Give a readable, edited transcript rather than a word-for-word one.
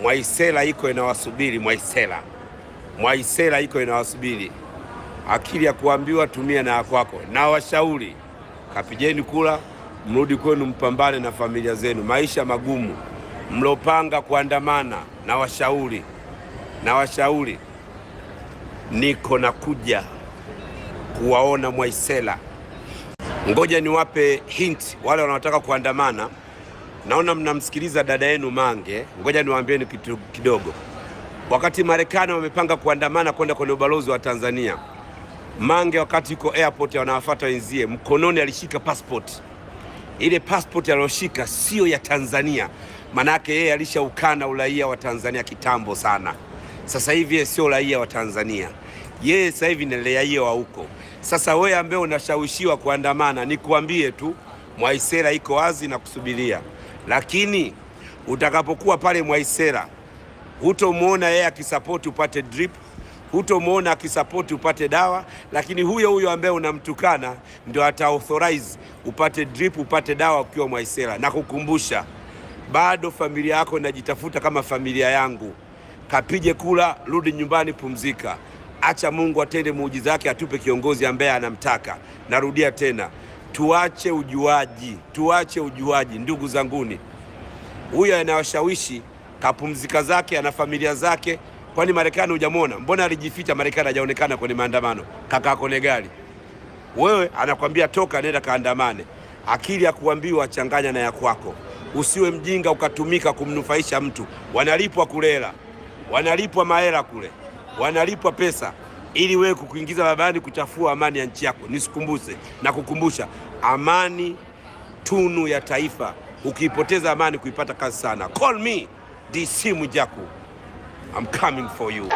Mwaisela iko inawasubiri. Mwaisela, Mwaisela iko inawasubiri. Akili ya kuambiwa tumia na kwako. Na washauri, kapigeni kura, mrudi kwenu, mpambane na familia zenu. Maisha magumu, mlopanga kuandamana, na washauri, na washauri, niko nakuja kuwaona Mwaisela. Ngoja niwape hint wale wanaotaka kuandamana. Naona mnamsikiliza dada yenu Mange, ngoja niwaambieni kitu kidogo. Wakati Marekani wamepanga kuandamana kwenda kwenye ubalozi wa Tanzania, Mange wakati yuko airport wanawafuata wenzie, mkononi alishika passport. Ile passport aliyoshika sio ya Tanzania, manake yeye alishaukana uraia wa Tanzania kitambo sana. Sasa hivi yeye sio raia wa Tanzania, yeye sasa hivi ni raia wa huko. Sasa wewe ambaye unashawishiwa kuandamana, nikuambie tu Mwaisela iko wazi na kusubiria, lakini utakapokuwa pale Mwaisela hutomwona yeye akisapoti upate drip, hutomwona akisapoti upate dawa, lakini huyo huyo ambaye unamtukana ndio ata authorize upate drip, upate dawa ukiwa Mwaisela. Na kukumbusha, bado familia yako inajitafuta kama familia yangu. Kapige kura, rudi nyumbani, pumzika. Acha Mungu atende muujiza wake, atupe kiongozi ambaye anamtaka. Narudia tena, tuache ujuaji, tuache ujuaji, ndugu zanguni. Huyo anawashawishi kapumzika zake, ana familia zake. Kwani Marekani hujamwona? Mbona alijificha Marekani, hajaonekana kwenye maandamano? Kakaa kwenye gari, wewe anakwambia toka, nenda kaandamane. Akili ya kuambiwa changanya na ya kwako. Usiwe mjinga ukatumika kumnufaisha mtu. Wanalipwa kulela, wanalipwa mahela kule, wanalipwa pesa ili wewe kukuingiza barabarani kuchafua amani ya nchi yako. Nisikumbuse na kukumbusha, amani tunu ya taifa. Ukiipoteza amani, kuipata kazi sana. Call me DC Mwijaku, I'm coming for you.